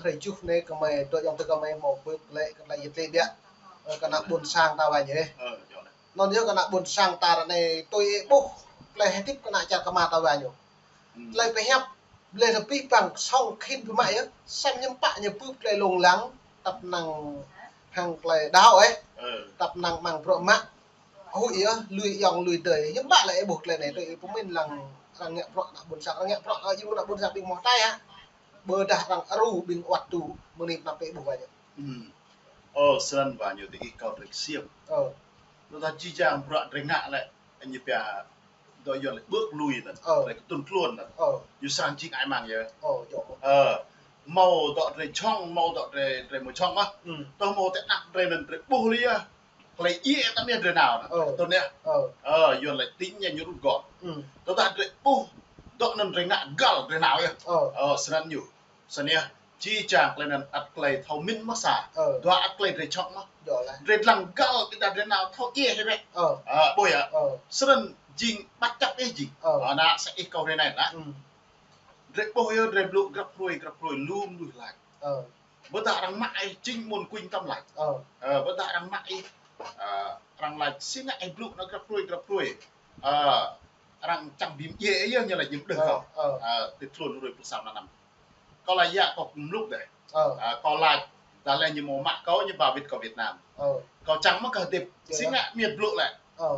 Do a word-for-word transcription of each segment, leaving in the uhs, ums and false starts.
Hrơi juh anai kơmơi, dŏ ayŏng adơi kơmơi hmâo bưp glaĭ kơ tơlơi yit lĕ biă. Ơ, kơ ană ƀôn sang ta wa ñu. Ơ, yơh. Anŭn yơh kơ ană ƀôn sang ta ră anai tui ih ƀuh, tơlơi hơdip kơ ană čar kơma ta wa ñu. Hmm. Tơlơi pơhiăp, tơlơi rơbih bang song khĭn biă mă yơh, sem hiư̆m pă ñu bưp tơlơi lông lăng, tăp năng hăng tơlơi đaŏ ih. Ơ. Tăp năng amăng bruă mă. Huĭ yơh, lui ayŏng lui adơi. Hiư̆m pă lĕ ih ƀuh tơlơi anai, tui ih pơmĭn lăng arăng ngă bruă ană ƀôn sang, arăng ngă bruă, ơ, yua ană ƀôn sang ƀing hmâo tai hă. Ƀôdah arăng aru ƀing wơ̆t tŭ, mơ̆ng anai pơ anăp ih ƀuh wa ñu. Hmm. Ơ, snăn wa ñu tơ ih kâo drơi ksiêm. Ơ. Tơdah či jang bruă drơi ngă lĕ, ñu pia dŏ yua lĕ ƀơ̆k lui anŭn, ơ, drơi kơtŭn tluôn anŭn. Ơ. Ñu srăng jing ai mang yơh. Ơ, yơh. Ơ, hmâo dŏ drơi jhŏng, hmâo dŏ drơi, drơi hmâo jhŏng mơh. Hmm. Tơdah hmâo tơ anăp drơi anŭn drơi ƀuh lui yơh. Tơlơi djơ̆ ta mĭn drơi nao anŭn. Ơ. Tơl anai. Ơ. Ơ, yua lĕ tĭng ñu ñu rŭt gŏ. Hmm. Tơdah drơi ƀuh dŏ anŭn drơi ngă găl drơi nao yơh. Ơ. Ơ, snăn ñu. Snăn yơh, či jang tơlơi anŭn ăt tơlơi thâo mĭn mơh sa. Ơ. Dua ăt tơlơi drơi jhŏng mơh. Yơh lah. Drơi lăng găl ƀiădah drơi nao thâo djơ̆ hĭ bĕ. Ơ. Ơ, ƀuh yơh. Ơ. Snăn jing ƀăt čăp ih jing. Ơ. Ơ, ană sa ih kâo drơi anai lah. Hmm. Drơi ƀuh yơh, drơi blŭ grăp hruê, grăp hruê, lŏm lui lač. Ơ. Ƀôdah arăng mă ih jing mơ̆n kuing tăm lač. Ơ. Ơ, ƀôdah arăng mă ih, ơ, arăng lač si ngă ih blŭ anŭn grăp hruê, grăp hruê. Ơ, arăng čang bi mdjiê ih yơh ñu lač ñu mđơh kâo. Ơ. Ơ, tơ tluôn hruê pluh sa mơnam. Kâo lač yă kâo mluk dêh. Ơ. Ơ, kâo lač, dah lĕ ñu hmâo mă kâo, ñu ba wĭt kâo Việt Nam. Ơ. Kâo čang mă kơ hơdip. Yơh. Si ngă mĭn blŭ lĕ. Ơ.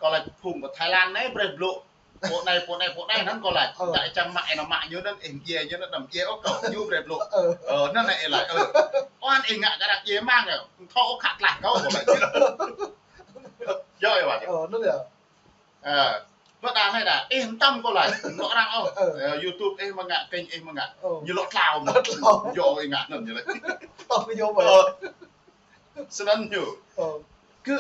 Kâo lač phung kơ Thái Lan anai brơi blŭ. Pô anai, pô anai, pô anai anŭn kâo lač. Ơ. Dah čang mă ih nao mă ñu anŭn, ih mdjiê ñu anŭn, đăm mdjiê ôh kâo, ñu brơi blŭ. Ơ. Ơ, anŭn anai ih lač, ơ. Ơ, anai ih ngă kơ arăng djơ̆ mang, ơ. Thâo ôh khă tlaih kâo, kâo lač. Yơh, ih wa. Ơ, anŭn yơh. Ơ, ƀôdah anai dah, ih mơtam kâo lač, lŏ arăng ôh. Ơ. Ơ, YouTube ih mă ngă, kênh ih mă ngă. Ơ. Ñu lŏ tlao mơh. Lŏ tlao. Yơh, ih ngă anŭn ñu lač. Tơl kơ yơh mơh. Ơ. Snăn ñu. Ơ. Kơ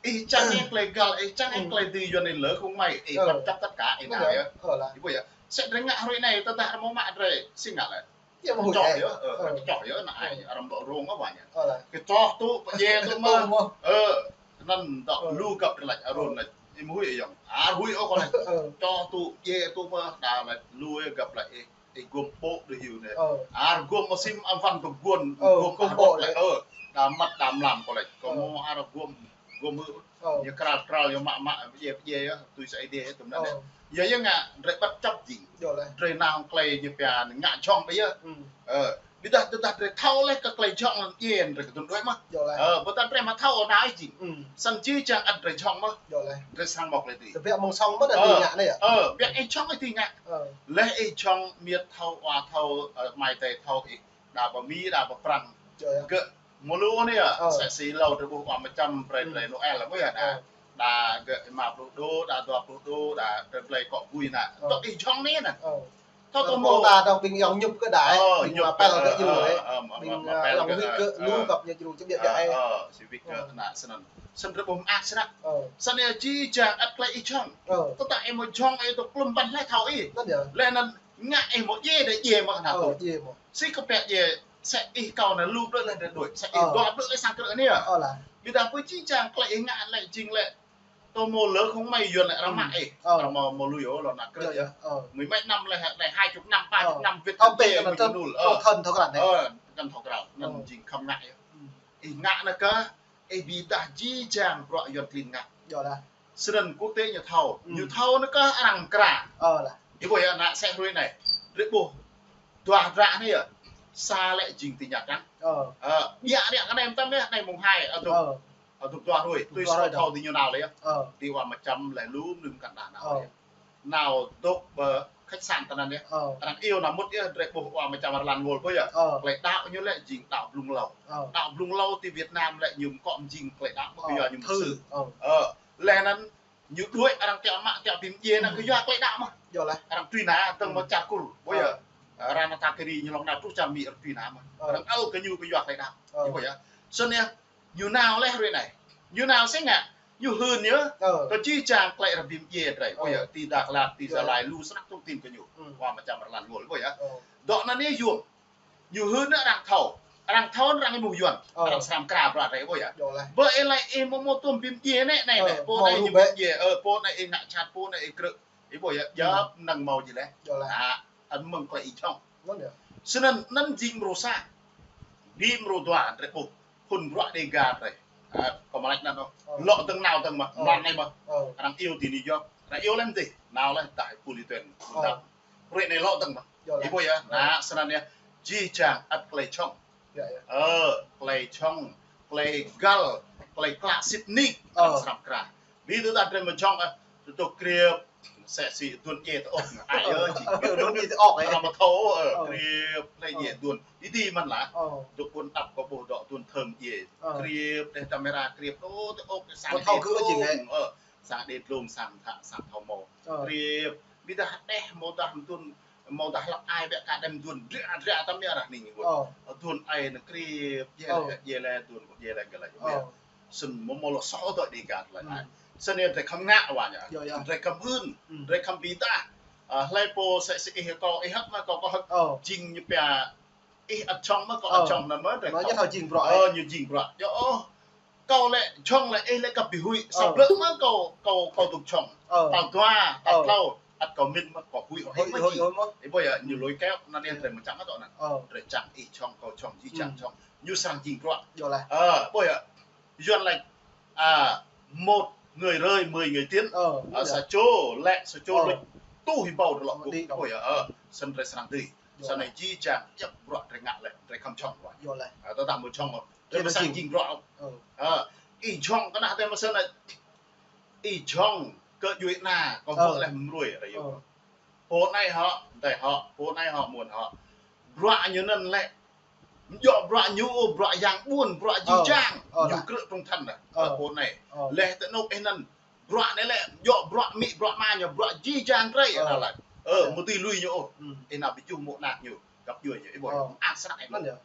ih čang ih tơlơi găl, ih čang ih tơlơi dưi Yuăn ih lơ khong mai, ih ƀăt čăp tất cả, ih nao yơh. Ơ lah. Ih ƀuh yơh. Sĕ drơi ngă hruê anai, tơdah arăng hmâo mă drơi, si ngă lĕ. Yơh mơ̆ huĭ. Kơčoh yơh, ơ, kơčoh yơh, ană ai, arăng ƀu rông ôh wa ñu. Ơ lah. Kơčoh tŭ, pơdjai tŭ mơh. Ơ, anŭn dŏ lu găp drơi lač, arăng lač, ih mơ̆ huĭ yơh. Ar huĭ ôh kâo lač. Ơ. Kơčoh tŭ, pơdjai tŭ mơh, đa lač lu yơh găp lač, ih. Ih gum ƀô̆ đơ hiu anai. Ơ. Ar gum mă sim amăng văn phòng quận, ơ, gum gum ƀô̆ ƀô̆ lĕ. Ơ, đa măt đa mlam kâo lač. Kâo hmâo ar gum, gum hư̆. Ơ. Ñu kral kral, ñu mă mă, pơdjai pơdjai yơh, tui sa Ơi Adai tŭm anŭn yơh. Yơh, yơh ngă, drơi ƀăt čăp jing. Yơh lah. Drơi nao tơlơi ñu pia ngă jhŏng ƀiă yơh. Ơ, ƀiădah, ƀiădah drơi thâo lĕ kơ tơlơi jhŏng lăm djai drơi kơtŭn đuaĭ mơh. Yơh lah. Ơ, ƀôdah drơi mă thâo nao ih jing. Snăn či jang ăt drơi jhŏng mơh. Yơh lah. Drơi srăng mơ̆ tơlơi dưi. Tơbiă mơ̆ng song mơh dah dưi ngă anai yơh. Ơ, biă ih jhŏng ih dưi ngă. Ơ. Leh ih jhŏng miêt thâo, wa thâo, ơ, mai tơi thâo ih. Đa pơ Mi, đa pơ Prăng. Yơh, yơh. Gơ̆ mơ̆ lu anai yơh. Ơ. Sĕ si hlâo drơi ƀuh wa mơčăm brơi, ơ, tơlơi Noel ƀuh yơh đa. Ơ. Đa gơ̆ êma pluh đô, đa dua pluh đô, đa drơi tơlơi akŏ bui anŭn. Ơ. Dŏ ih jhŏng anai anŭn. Ơ. Thâo tơ mơ̆. Đa dŏ ƀing ayŏng Djup gơ̆ đa, ơ, ƀing Djup, wa păl gơ̆, ơ, djru, ơ, ơ, ƀing, ơ, wa păl ayŏng gơ̆, Wik gơ̆, ơ, lu găp ñu djru čơbiă biă. Ơ, si Wik gơ̆, anŭn snăn. Snăn drơi ƀuh mơak snăk. Ơ. Snăn yơh či jang ăt tơlơi ih jhŏng. Ơ. Tơdah ih mơ̆ jhŏng ih tŭ klŭm ƀăn laih thâo ih. Anŭn yơh. Leh anŭn ngă ih mơ̆ djai đa djai mơ̆ anŭn. Ơ, djai mơ̆. Si kơ pĕ djai, sĕ ih kâo anai lu blư̆ leh drơi đuaĭ, sĕ ih dua blư̆ leh sang krư̆ anai yơh. Ơ lah. Ƀiădah pơ či jang tơlơi ih ngă lĕ jing lĕ. Tơ mơ̆ lơ khong mai Yuăn lĕ arăng mă ih. Ơ. Arăng mă mơ̆ lu yơh lŏ nao krư̆ yơh. Ơ. Mười mấy năm leh, leh hai chục năm, ba chục năm, Việt Nam ih mơ̆ nul. Ơ. Thâo kral anai. Ơ, kăn thâo kral. Anŭn jing khăm ngă yơh. Ih ngă anai kơ, ih ƀiădah či jang bruă Yuăn klin ngă. Yơh lah. Snăn quốc tế ñu thâo. Ñu thâo anai kơ arăng kra. Ơ lah. Ih ƀuh yơh ană sĕ hruê anai. Drơi ƀuh. Dua hơdră anai yơh. Sa lĕ jing ti Nha Trang. Ơ. Ơ, biă riă kơ anai mơtam yơh, anai mông hai, ơ, dŏ. Ơ. Ơ, dŏ dua hruê. Tui sa thâo ti ñu nao leh yơh. Ơ. Ti wa mơčăm leh lŏm lŏm kăn đa nao leh. Nao dŏ pơ khách sạn tơ anŭn yơh. Ơ. Arăng iâu nao mŭt yơh, drơi ƀuh wa mơčăm arăng lăn ngôl ƀuh yơh. Ơ. Tơlơi đaŏ ñu lĕ jing đaŏ blung hlâo. Ơ. Đaŏ blung hlâo ti Việt Nam lĕ ñu mkŏ mjing tơlơi đaŏ mơh kơ yua ñu mục sư. Ơ. Ơ. Leh anŭn ñu đuaĭ arăng tiŏ mă tiŏ bi mdjiê anŭn kơ yua tơlơi đaŏ mơh. Yơh lah. Arăng truy nã tơ̆ng mơ̆ čar Kur. Ƀuh yơh. Ơ. Arăng nao ta kơ ri ñu lŏng nao truh čar Mi arăng truy nã mơh. Ơ. Arăng ăl kơ ñu kơ yua tơlơi đaŏ. Ơ. Ih ƀuh yơh. Snăn yơh. Ñu nao leh hruê anai. Ñu nao sĕ ngă. Ñu hưn yơh. Ơ. Kơ či jang tơlơi arăng bi mdjiê drơi. Ơ. Ƀuh yơh. Ti Dak Lak, ti Gia Lai, lu snăk thông tin kơ ñu. Wa mơčăm arăng lăn ngôl. Ƀuh yơh. Ơ. Dŏ anŭn yơh yua. Ñu hưn arăng thâo. Arăng thâo arăng ih mơ̆ Yuăn. Ơ. Arăng srăng kra bruă drơi ƀuh yơh. Yơh lah. Bơ ih lĕ ih mơ̆ mơ̆ tŭm bi mdjiê anai, anai, anai. Pô anai ñu bi mdjiê. Ơ, pô anai ih ngă čhat, pô anai ih krư̆. Ih ƀuh yơh. Djŏp năng mâo djơ̆ leh. Yơh lah. Anŭn mơ̆ng tơlơi ih jhŏng. Anŭn yơh. Snăn anŭn jing mrô sa. Ƀing mrô dua drei ƀuh phŭn bruă Dega drei. Ơ, kâo mă laĭ anŭn ôh. Ơ. Lŏ dơ̆ng nao dơ̆ng mơ̆n, ơ, mlan anai mơ̆n. Ơ. Arăng iâu ti New York, arăng iâu lăm dih, nao leh dah pô li tuen. Ơ. Mơ̆n dah. Ră anai lŏ dơ̆ng mơ̆n. Yơh lah. Ih ƀuh yơh, ơ, ană sơnăn yơh, jih jang ăt tơlơi jhŏng. Yơh, yơh. Ơ, tơlơi jhŏng, tơlơi găl, tơlơi klă sĭt nik, ơ, arăng srăng krah. Ƀing tơdah drei mă jhŏng, ơ, tơdŏ kriêp, sĕ si aduôn djai tơ-ŏk, ai ơ, či. Aduôn djai tơ-ŏk, ơ. Arăng mă thâo, ơ, ơ, kriêp, lĕ djai aduôn. Ih dih mơ̆n lah. Ơ. Dŏ ƀôn đăp kâo ƀuh dŏ aduôn thơm djai. Ơ. Kriêp, đeh camera kriêp, ơ, tơ-ŏk, sang mă thâo đeh kơ ơ, jing, ơ. Ơ, sang đeh dlông, sang thă, sang thâo mâo. Ơ. Kriêp, ƀiădah đeh mơ̆ dah aduôn, mơ̆ dah hlăp ai ƀĕ kơ đăm aduôn, dra, dra tăm mia rah ning. Ơ. Aduôn ai nă kriêp, djai lĕ, djai lĕ, aduôn, djai lĕ, gơlai. Ơ. Snăn mơ̆ mơ̆ lŏ soh tơ Dega lĕ. Hmm. Snăn yơh drei khŏm ngă wa ñu. Yơh, yơh. Drei khŏm hưn, hmm, drei khŏm ƀiădah. Ơ, hlơi pô sĕ si ih kâo, ih hăt mă kâo, kâo hăt. Ơ. Jing ñu pia ih ăt jhŏng mơ̆ kâo ăt jhŏng anŭn mơ̆ drei. Ñu thâo jing bruă. Ơ, ñu jing bruă. Yơh, ơ. Kâo lĕ jhŏng lĕ ih lĕ kăp ƀu huĭ. Ơ. Sa blơ̆ mơ̆ kâo, kâo, kâo dŏ jhŏng. Ơ. Tal dua, tal tlâo, ăt kâo mĭn mơ̆ kâo huĭ, huĭ mơ̆ jing. Ih ƀuh yơh, ñu lui keo, anŭn yơh drei mơ̆ čang ăt anŭn. Ơ. Drei čang ih jhŏng, kâo jhŏng, jih jang jhŏng. Ñu srăng jing bruă. Yơh lah. Ơ, ƀuh yơh. Yuan laĭ, à, một người rơi, mười người tiến. Ơ, ơ, sa čô lĕ, sa čô luč, rơtuh rơbâo drei lŏ kơkuh. Ơ, snăn drei srăng dưi. Snăn jih jang djŏp bruă drei ngă lĕ, drei khŏm jhŏng wa. Ơ, tơdah mơ̆ jhŏng, drei mơ̆ srăng jing bruă. Ơ, ih jhŏng kơ ană tơ mơ̆ snăn, ih jhŏng kơ djuai ana, kâo ƀuh leh mrui ră yơh. Pô anai hŏ, adơi hŏ, pô anai hŏ, mơ̆n hŏ. Bruă ñu anŭn lĕ, djŏ bruă ñu, bruă yang ƀuôn, bruă jih jang. Ơ, ñu krư̆ trong thăn dah. Ơ, pô anai. Ơ. Leh tơ anŭn ih anŭn. Bruă anai lĕ, djŏ bruă amĭ, bruă ama ñu, bruă jih jang drei, ơ, anŭn lĕ. Ơ, ơ, mơ̆ dưi lui ñu ôh. Hmm. Ih nao ƀu juh mơ̆ anak ñu, găp djuai ñu, ih ƀuh. Ơ. Mơak srăng ih mơ̆n. Mơ̆n yơh.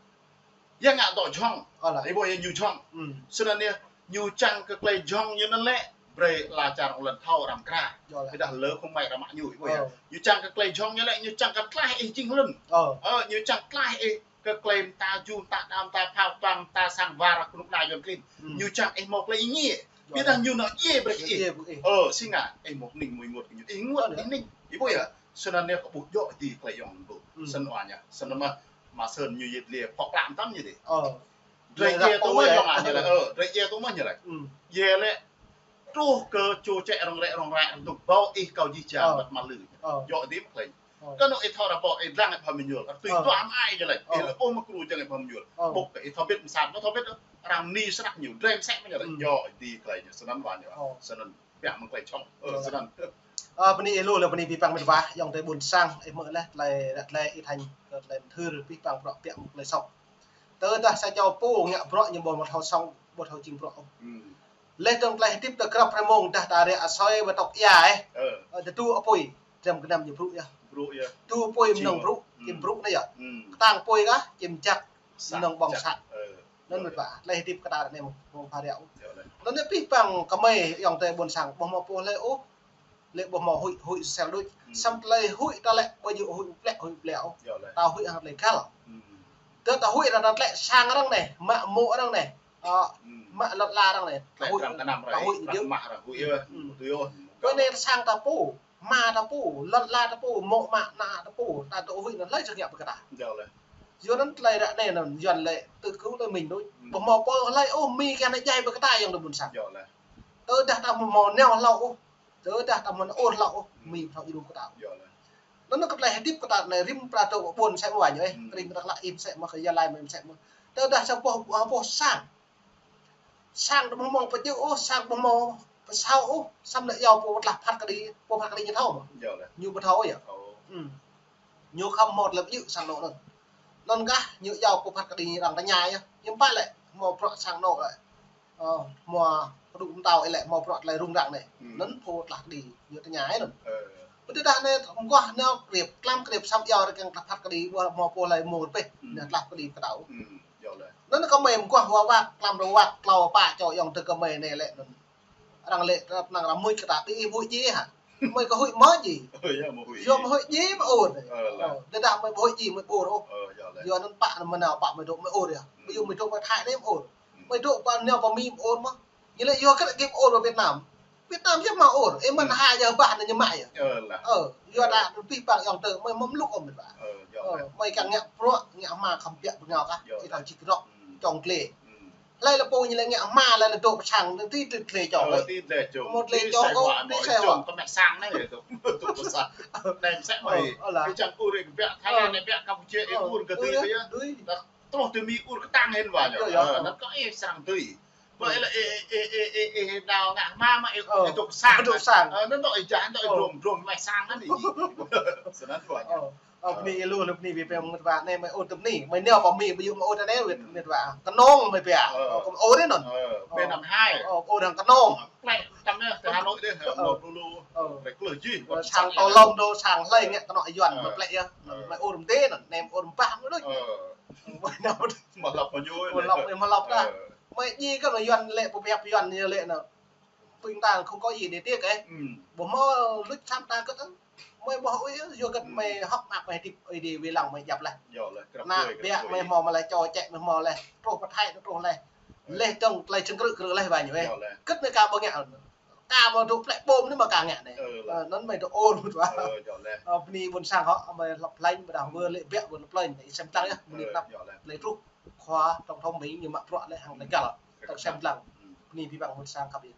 Yang ngă dŏ jhŏng. Ơ lah. Ih ƀuh yơh ñu jhŏng. Hmm. Snăn yơh, ñu čang kơ tơlơi jhŏng ñu anŭn lĕ, brơi ala čar ƀôn lan thâo arăng krah. Yơh lah. Ƀiădah lơ khŏm mai arăng mă ñu, ih ƀuh yơh. Ơ. Ñu čang kơ tơlơi jhŏng ñu lĕ, ñu čang kơ tlaih ih jing hlŭn. Ơ. Ơ, ñu čang tlaih ih kơ tơlơi mơta ju, mơta đao, mơta phao, tuang, mơta sang war, kơnuk kơna Yuan klin. Hmm. Ñu čang ih mâo tơlơi ih ngă. Yơh. Ƀiădah ñu nao djai brơi kơ ih. Ơ, si ngă, ih mâo ning mâo ênguôt kơ ñu. Ih ênguôt, ih ning. Ih ƀuh yơh. Snăn yơh kâo ƀuh djŏ dih tơlơi yŏng ƀu. Hmm. Snăn wa ñu. Snăn mơ̆, mă snăn ñu yit liê phŏk klă mơtam ñu dih. Ơ. Drei djai tŭ mơ̆ yŏng ñu lĕ. Ơ, drei djai tŭ mơ̆ ñu lĕ. Hmm. Djai lĕ. Truh kơ čô čĕ rŏng rĕ rŏng rĕ, dŏ ƀâo ih kâo jih jang, ơ, ƀăt mă lư. Ơ. Djŏ dih mơ̆ klei. Ơ. Kơ anŭn ih thâo ră ƀô̆, ih dlăng ih pha mơñul. Tui dua mă ai ñu lĕ. Ơ. Ih lĕ ƀuh mă kru jang ih pha mơñul. Ơ. Ƀuh kơ ih thâo bĭt mơsat, mă thâo bĭt. Arăng ni srăk ñu, drei mơsĕ mă ñu lĕ. Hmm. Djŏ dih klei ñu, snăn wa ñu. Ơ. Snăn. Pĕk mơ̆ng klei jhŏng. Ơ, ơ, snăn. Ơ, bơni ih lu lĕ bơni pih păng met wa, yŏng tơi ƀôn sang, ih mơ̆ leh, tơlơi, tơlơi ih than, tơlơi mthưr pih păng bruă pĕk mơ̆ng klei sŏk. Tơdah sa čô pô ngă bruă ñu ƀu mă thâo sŏng, ƀu thâo jing bruă. Hmm. Leh dơ̆ng tơlơi hơdip tơ krăp rơmông dah ta rĕ asơi ƀu tŏk ia, ơ. Ơ. Ơ, tơdu apui, dram gơnam ñu brŭ yơh. Brŭ yơh. Du apui mơnơ̆ng brŭ, hmm, čim brŭ anai yơh. Hmm. Kơtang apui kah, čim jak, mơnơ̆ng ƀơ̆ng sat. Ơ. Anŭn met wa, tơlơi hơdip kơ ta ră anai mơ̆ng, mơ̆ng pha ră. Yơh lĕ. Anŭn anai pih păng kơmơi yŏng tơi ƀôn sang, ƀu mâo pô hlơi ôh. Lĕ ƀu mâo huĭ, huĭ sel đôč. Hmm. Samơ̆ tơlơi huĭ ta lĕ, ƀu djơ̆ huĭ plĕ, huĭ plĕ ôh. Yơh lĕ. Ta huĭ hăng tơlơi găl. Hmm. Tơ ta huĭ ră ta tlĕ sang arăng anai, mă mô̆ arăng anai. Ơ, hmm, mă lŏn ala arăng anai. Tlĕ huĭ, arăng kơnăm ta ră, huĭ arăng djơ̆. Mă arăng huĭ yơh. Hmm. Tui yơh. Kơ anai sang ta pô, ama ta pô, lŏn ala ta pô, mô̆ mă ană ta pô, ta dŏ huĭ anŭn hlơi srăng ngă brơi kơ ta. Yơh lĕ. Yua anŭn tơlơi ră anai anŭn, Yuan lĕ tơkru tơlơi mĭn đôč. Hmm. Ƀu mâo pô hlơi ôh, mĭn kơ anai djai brơi kơ ta yŏng tơi ƀôn sang. Yơh lĕ. Tơdah ta mâo nao hlâo ôh, tơdah ta mâo ur hlâo ôh, mĭn thâo djru kơ ta. Yơh lĕ. Anŭn kơ tơlơi hơdip kơ ta anai rĭm pơrơđah ƀôn sang wa ñu, ơ, hmm, rĭm ta klă ih mơsĕ mơ̆, kơ Gia Lai mơsĕ mơ̆. Tơdah sa boh, boh sang. Sang ta ƀu mâo pơjơ̆ ôh, sang ƀu mâo pơsao ôh, samơ̆ lĕ yua pô tlaih phat kơđi, pô phat kơđi ñu thâo mơ̆. Yơh lĕ. Ñu ƀu thâo yơh. Ơ. Hmm. Ñu khŏm mâo tơlơi pơjơ̆ sang anŏ anŭn. Anŭn kah, ñu yua pô phat kơđi arăng tơña yơh. Hiư̆m pă lĕ, mâo bruă sang anŏ lĕ. Ơ, mâo kơđuk mơtao ih lĕ, mâo bruă tơlơi rŭng răng anai. Hmm. Anŭn pô tlaih kơđi, ñu tơña anŭn. Ơ. Ƀiădah anai mơguah nao kriêp, tlam kriêp samơ̆ yua rơkeng tlaih phat kơđi, ƀu mâo pô hlơi mơ̆ rơbeh, hmm, anai tlaih kơđi pơtao. Hmm, yơh lĕ. Anŭn kơmơi mơguah wa wak, tlam rơwak, klâo pă čô yŏng tơi kơmơi anai lĕ anŭn. Arăng lĕ, arăng mŭt kơ ta, ƀing ih huĭ djai hă? Mơi kơ huĭ mơ̆ djai? Ơ, yơh mơ̆ huĭ. Yua mơ̆ huĭ djai mơ̆ ur. Ơ, lĕ. Ơ, tơdah mơi ƀu huĭ djai mơi ƀu ur ôh. Ơ, yơh lĕ. Yua anŭn pă anŭn mơnao pă mơi dŏ mơi ur yơh. Hmm. Ƀu djơ̆ mơi dŏ pơ Thái anai mơi ur. Mơi dŏ pơ nao pơ Mi mơi ur mơ̆. Ñu lĕ yua kơ gim ur pơ Việt Nam. Việt Nam yơh mă ur. Ơ, mơ̆n, hmm, ha yơh bah anŭn ñu mă yơh. Ơ, lĕ. Ơ, yua dah pih păng yŏng tơi mơi mơ̆ mluk ôh mơi bah. Ơ, yơh. Ơ, mơi kiăng ngă bruă, ngă hma khăm biă bơngao kah. Ih thâo čih kơdŏk, čŏng glai. Hlơi lĕ pô ñu lĕ ngă hma lĕ lĕ dŏ pơ sang, tĭ tĭ glai čŏng. Ơ, tĭ glai čŏng. Mơ̆ glai čŏng ôh, tĭ sai huă. Čŏng kơ meh sang anai, dŏ pơ sang. Anai mơsĕ mơi. Ih čang ur ih biă Thái Lan anai biă Campuchia, ih ur kơ tui kơ yơh. Truh tui Mi ur kơtang hĭn wa ñu. Anŭn kơ ih srăng tui. Bơ ih lĕ ih, ih, ih, ih, ih, nao ngă hma mă ih, ih dŏ pơ sang. Dŏ pơ sang. Ơ, anŭn dŏ ih jah, dŏ ih drôm, drôm meh sang anŭn ih. Snăn wa ñu. Ơ, bơni ih lu, bơni ih pĕ mơ̆ng wa anai mơi ur tui anai. Mơi nao pơ Mi, ƀu djơ̆ mơi ur tui anai, wơ̆t mơi wa. Kơnong mơi pĕ. Ơ, kơ ur anŭn. Ơ, bơnăm hai. Ơ, ur hăng kơnong. Plĕ, tăm anai, tơ Hà Nội dih, Hà Nội dulu. Ơ. Plĕ klơ jih. Ơ, sang tơ lŏm dŏ, sang hlơi ngă kơnong Yuan, mơi plĕ yơh. Mơi ur tui anai, nem ur ƀah mơi đôč. Ơ. Mơi nao. Mă lăp mơi ñu. Mă lăp, mă lăp kah. Mơi djai kơ mơi Yuan lĕ, pơhiăp Yuan ñu lĕ nă. Ping ta không có gì để tiếc ấy. Ƀu hmâo luč sam ta kơt. Mơi ƀuh ui, yua kơ mơi hŏk mă mơi hơdip ơi đi wai lăng mơi djăp laih. Nă biă mơi hmâo mơi laih, čô čĕ mơi hmâo laih. Truh pơ Thái truh laih. Laih dơ̆ng tơlơi čơ̆ng krư̆ krư̆ laih wa ñu ih. Kơt mơi ka ƀu ngă. Ka mă dŏ plĕ ƀôm anai mă ka ngă anai. Ơ, anŭn mơi dŏ ur mơ̆n wa. Ơ, bơni ƀôn sang hŏ, mơi hlăp hlăñ, ƀôdah mơi lĕ biă ƀôn plĕ, ih sem tlang yơh, bơni tơnap. Lĕ truh. Khua tổng thống Mi ñu mă bruă lĕ hăng lĕ găl. Tơ̆ng sem tlang. Bơni abih bang ƀôn sang khăp ih.